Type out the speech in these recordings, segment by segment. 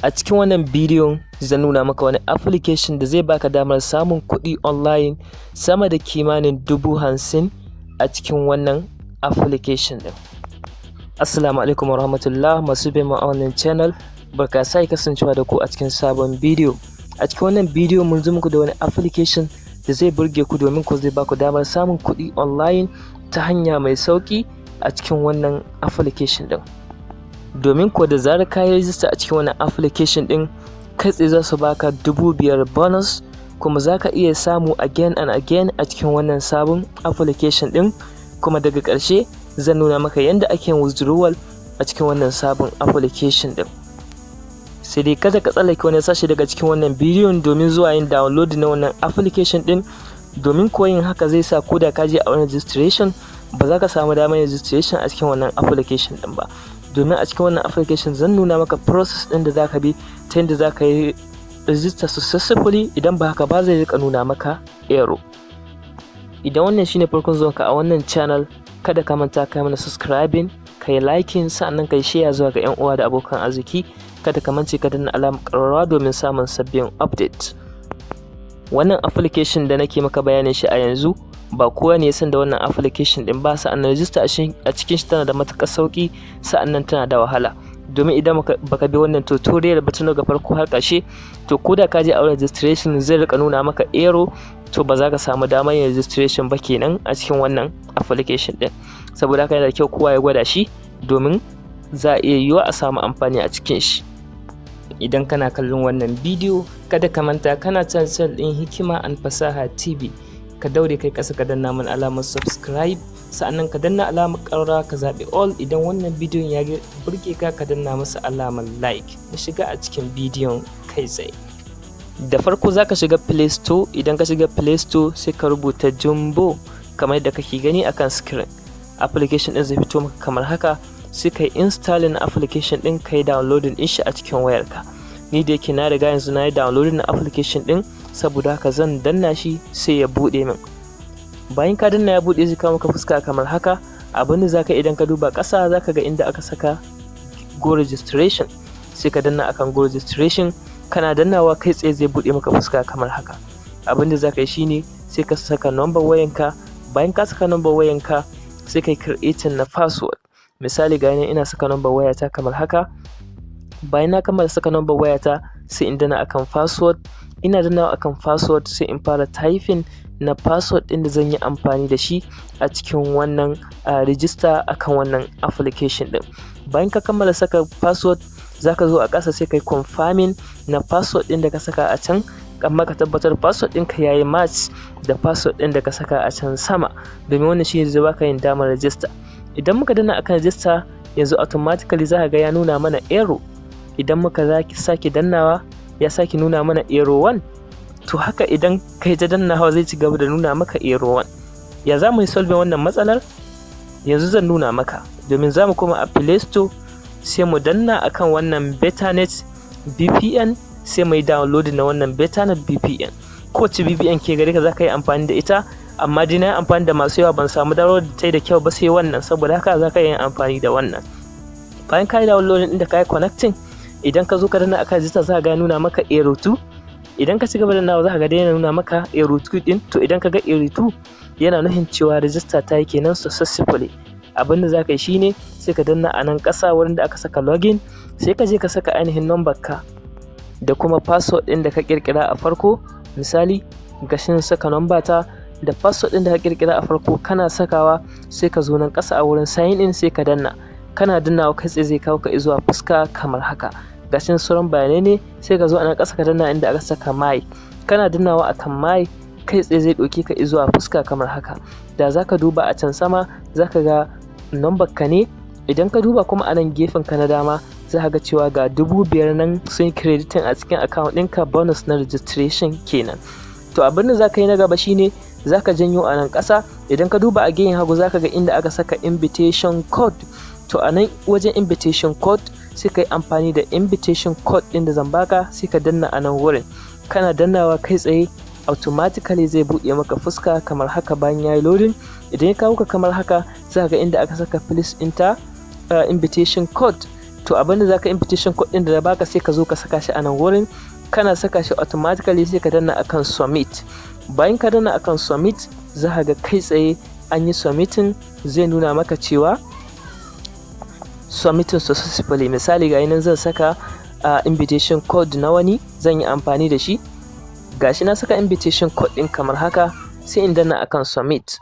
A cikin wannan bidiyon zan nuna maka wani application da zai baka damar samun kuɗi online sama da kimanin 50,000 a cikin wannan application ɗin. Assalamu alaikum warahmatullah, masu bin mu a wannan channel, barka sake kasancewa da ku a cikin sabon bidiyo. A cikin wannan bidiyo mun zo muku da wani application da zai burge ku, domin ko zai baku damar samun kuɗi online ta hanya mai sauƙi a cikin wannan application ɗin. Domin ko da zarar ka yi register a cikin wannan application ɗin, kai tsaye za su baka 5,000 bonus, kuma za ka iya samu again and again a cikin wannan sabon application ɗin. Kuma daga ƙarshe zan nuna maka yadda ake yin withdrawal a cikin wannan sabon application ɗin. Sai dai kada ka tsallake wani sashe daga cikin wannan bidiyon domin zuwa yin download na wannan application ɗin, domin ko yin haka zai sa ko da ka je a wani registration, ba za ka samu damar registration a cikin wannan application ɗin ba. Domin a cikin wannan application zan nuna maka process ɗin da za ka bi ta yadda za ka yi register successfully. Idan ba haka ba, zai rika nuna maka error. Idan wannan shine farkon zuwanka a wannan channel, kada ka manta ka mana subscribing, ka yi liking, sa'annan ka yi share zuwa ga 'yan uwa da abokan arziki. Kada ka mance ka danna alamar ƙararrawa domin samun sabbin update. Wannan application da nake maka bayanin shi a yanzu, ba kowa ne ya san da wannan application din ba. Sa'annan register a cikin shi tana da matuƙar sauƙi, sa'annan tana da wahala, domin idan baka bi wannan tutorial ba tun daga farko har ƙarshe, to ko da ka je a registration zai rika nuna maka error, to ba za ka samu damar yin registration ba kenan a cikin wannan application din. Saboda haka yana da kyau kowa ya gwada shi, domin za a iya yiwuwa a samu amfani a cikin shi. Idan kana kallon wannan bidiyo, kada ka manta kana channel ɗin Hikima and Fasaha TV. Ka daure kai ƙasa ka danna mana alamar subscribe, sa'annan ka danna alamar ƙararrawa, ka zaɓi all. Idan wannan bidiyon ya burge ka, ka danna masa alamar like. Mu shiga a cikin bidiyon kai tsaye. Da farko za ka shiga Play Store. Idan ka shiga Play Store, sai ka rubuta Jumbo kamar yadda kake gani akan screen. Application ɗin zai fito maka kamar haka. Sai ka yi installing application ɗin, ka yi downloading ɗin shi a cikin wayarka. Ni da yake na riga yanzu na yi downloading application ɗin, saboda haka zan danna shi sai ya buɗe min. Bayan ka danna ya buɗe, zai kawo maka fuska kamar haka. Abin da zaka, idan ka duba ƙasa, zaka ga inda aka saka "Go registration". Sai ka danna akan "Go registration". Kana dannawa, kai tsaye zai buɗe maka fuska kamar haka. Abin da zaka yi shine sai ka saka number wayanka. Bayan ka saka number wayanka, sai kai creating na password. Misali, ga ina saka number wayata kamar haka. Bayan na kammala saka number wayata, sai in danna akan password. Ina dannawa akan password, sai in fara typing na password ɗin da zan yi amfani da shi a cikin wannan register akan wannan application ɗin. Bayan ka kammala saka password, zaka zo a ƙasa sai kai confirming na password ɗin da ka saka a can, amma ka tabbatar password ɗinka yayi match da password ɗin da ka saka a can sama, domin wannan shine zai baka yin damar register. Idan muka danna akan register yanzu, automatically za ka ga ya nuna mana error. Idan muka sake dannawa, ya sake nuna mana error 1. To haka idan kai ta dannawa, zai ci gaba da nuna maka error 1. Ya za mu yi solving wannan matsalar? Yanzu zan nuna maka, domin za mu koma a Play Store, sai mu danna akan wannan Betanet VPN, sai mu yi download na wannan Betanet VPN. Kowace VPN ke gare ka, za ka yi amfani da ita, amma dai na yi amfani da masu yawa, ban samu damar da ta yi da kyau ba sai wannan. Saboda haka za ka yi amfani da wannan. Bayan ka yi downloading ɗin da ka yi connecting, idan ka zo ka danna akan register, za ka ga nuna maka error 2. Idan ka ci gaba da dannawa, za ka ga yana nuna maka error 2 din. To idan ka ga error 2, yana nufin cewa register ta yi kenan successfully. Abin da za ka yi shine sai ka danna a nan ƙasa wurin da aka saka login, sai ka je ka saka ainihin number ka da kuma password ɗin da ka ƙirƙira a farko. Misali, gashin saka number ta da password ɗin da ka ƙirƙira a farko. Kana sakawa, sai ka zo nan ƙasa a wurin sign in, sai ka danna. Kana dannawa, kai tsaye zai kawo ka zuwa fuska kamar haka. Gashin sauran bayanai ne. Sai ka zo a nan ƙasa ka danna inda aka saka "My". Kana dannawa akan "My", kai tsaye zai ɗauke ka zuwa fuska kamar haka. Da za ka duba a can sama, za ka ga number ka ne. Idan ka duba kuma a nan gefen ka na dama, za ka ga cewa ga 5,000 nan sun crediting a cikin account ɗinka, bonus na registration kenan. To abin da za ka yi na gaba shine za ka janyo a nan ƙasa. Idan ka duba a gefen hagu, za ka ga inda aka saka invitation code. To a nan wajen invitation code, sai ka yi amfani da invitation code ɗin da zan baka, sai ka danna a nan wurin. Kana dannawa, kai tsaye automatically zai buɗe maka fuska kamar haka bayan yayi loading. Idan ya kawo ka kamar haka, za ka ga inda aka saka "Please enter invitation code". To, abinda zaka invitation code ɗin da na baka, sai ka zo ka saka shi a nan wurin. Kana saka shi, automatically sai ka danna akan submit. Bayan ka danna akan submit, za ka ga kai tsaye an yi submitting, zai nuna maka cewa submitting successfully. Misali, ga nan zan saka invitation code na wani, zan yi amfani da shi. Gashi na saka invitation code ɗin kamar haka, sai in danna akan submit.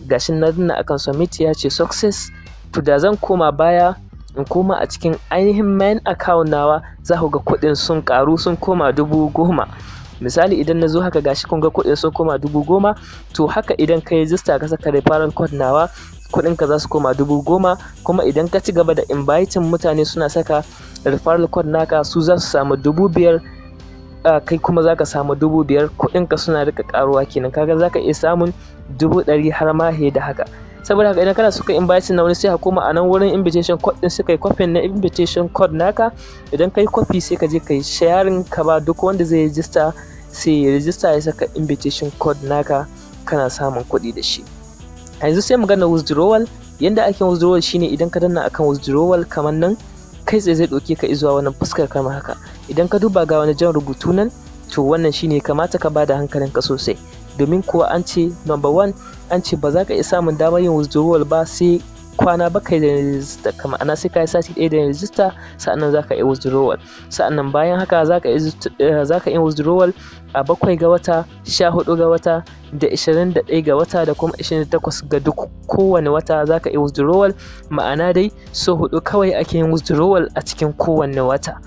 Gashi na danna akan submit, ya ce success. To, da zan koma baya, in koma a cikin ainihin main account nawa, za ku ga kuɗin sun ƙaru, sun koma 10,000. Misali, idan na zo haka, gashi kun ga kuɗin sun koma 10,000. To, haka idan ka register ka saka referral code nawa, kuɗin ka za su koma 10,000. Kuma idan ka ci gaba da inviting mutane suna saka referral code naka, su za su samu 5,000, kai kuma za ka samu 5,000. Kuɗin ka suna rika ƙaruwa kenan. Kaga za ka iya samun 100,000 har ma da haka. Saboda haka, idan kana so ka invite na wani, sai ka koma a nan wurin invitation code din, sai kai copy na invitation code naka. Idan kai copy, sai ka je kai sharing, ka ba duk wanda zai register, sai ya register ya saka invitation code naka, kana samun kuɗi da shi. Yanzu sai magana withdrawal. Yanda ake withdrawal shine, idan ka danna akan withdrawal kamar nan, kai tsaye zai ɗauke ka zuwa wannan fuskar kamar haka. Idan ka duba, ga wani jan rubutu nan. To, wannan shine kamata ka bada hankalinka sosai, domin kuwa an ce number one, an ce ba za ka iya samun damar yin withdrawal ba sai kwana 7 da register, kamar ana sai ka yi sati 1 da register, sa'annan za ka iya withdrawal. Sa'annan bayan haka za ka iya withdrawal a 7 ga wata, 14 ga wata, da 21 ga wata, da kuma 28 ga duk kowane wata za ka iya withdrawal. Ma'ana dai, so hudu kawai ake yin withdrawal a cikin kowane wata.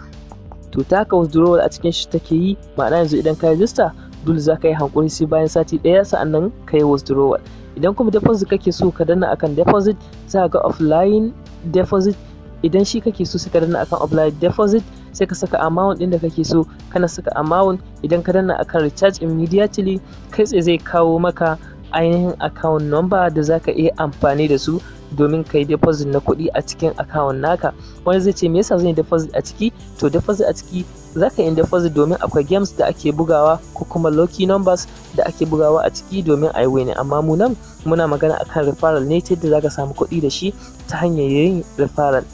To, ta haka withdrawal a cikin shi take yi. Ma'ana, yanzu idan ka register, dole za ka yi hankuri sai bayan sati 1 sa'annan ka yi withdrawal. Idan kuma deposit kake so, ka danna akan deposit, za ka ga offline deposit. Idan shi kake so, sai ka danna akan offline deposit, sai ka saka amount ɗin da kake so. Kana saka amount, idan ka danna akan recharge immediately, kai tsaye zai kawo maka ainihin account number da za ka iya amfani da su domin ka yi deposit na kuɗi a cikin account naka. Wani zai ce, me yasa zan yi deposit a ciki? To, deposit a ciki, za ka yi deposit domin akwai games da ake bugawa ko kuma lucky numbers da ake bugawa a ciki domin a yi winning. Amma mu nan muna magana akan referral ne, ta yadda za ka samu kuɗi da shi ta hanyar yin referral.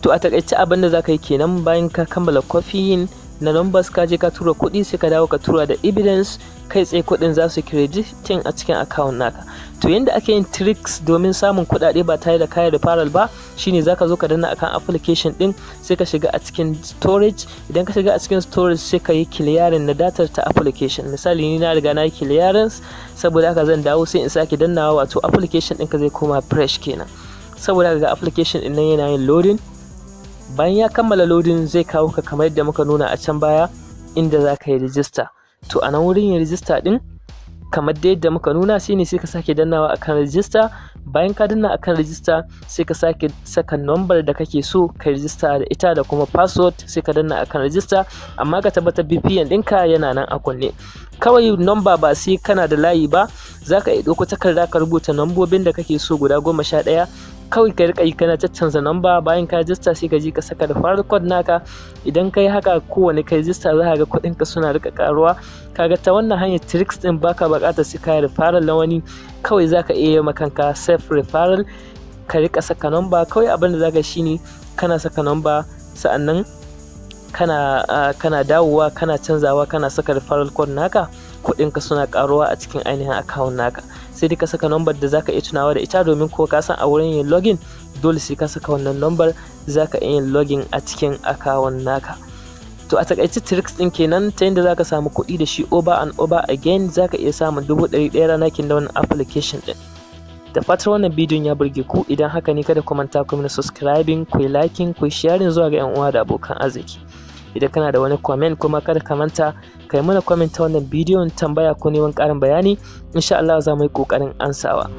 To, a takaice abin da za ka yi kenan, bayan ka kammala copying na numbers, ka je ka tura kuɗi, sai ka dawo ka tura da evidence, kai tsaye kuɗin za su crediting a cikin account naka. To, yanda ake yin tricks domin samun kuɗaɗe ba tare da kayan referral ba shine, zaka zo ka danna akan application din, sai ka shiga a cikin storage. Idan ka shiga a cikin storage, sai ka yi clearing na datar ta application. Misali, ni na riga na yi clearance, saboda haka zan dawo sai in sake dannawa, wato application ɗinka zai koma fresh kenan. Saboda haka, ga application ɗin nan yana yin loading. Bayan ya kammala loading, zai kawo ka kamar yadda muka nuna a can baya, inda za ka yi register. To, a nan wurin yin register din, kamar da yadda muka nuna, shine sai ka sake dannawa akan register. Bayan ka danna akan register, sai ka sake saka number da kake so ka register da ita da kuma password, sai ka danna akan register. Amma ka tabbatar VPN ɗinka yana nan a kunne. Kawai number, ba sai kana da layi ba, za ka iya ɗauko takarda ka rubuta nambobin da kake so guda 11, kawai ka riƙa yi kana caccanza namba. Bayan ka register, sai ka je ka saka referral code naka. Idan ka yi haka, kowane ka register za ka ga kuɗinka suna riƙa ƙaruwa. Kaga ta wannan hanyar tricks ɗin, baka buƙatar sai ka yi referral na wani, kawai za ka iya yi ma kanka self referral, ka riƙa saka namba. Kawai abin da za ka shine, kana saka namba, sa'annan kana dawowa kana canzawa, kana saka referral code naka, kuɗinka suna ƙaruwa a cikin ainihin account naka. Sai dai ka saka number da zaka iya tunawa da ita, domin ko ka san a wurin yin login dole sai ka saka wannan number zaka iya yin login a cikin account naka. To, a takaice tricks ɗin kenan ta yadda zaka samu kuɗi da shi over and over again. Zaka iya samun 100,000 rana kin da wannan application ɗin. Da fatar wannan bidiyon ya burge ku. Idan haka ne, kada ku manta ku mana subscribing, ku yi liking, ku yi sharing zuwa ga 'yan uwa da abokan arziki. Idan kana da wani comment kuma, kada ka manta kai mana comment ta wannan bidiyon, tambaya ko neman ƙarin bayani. Insha Allah za mu yi ƙoƙarin ansawa.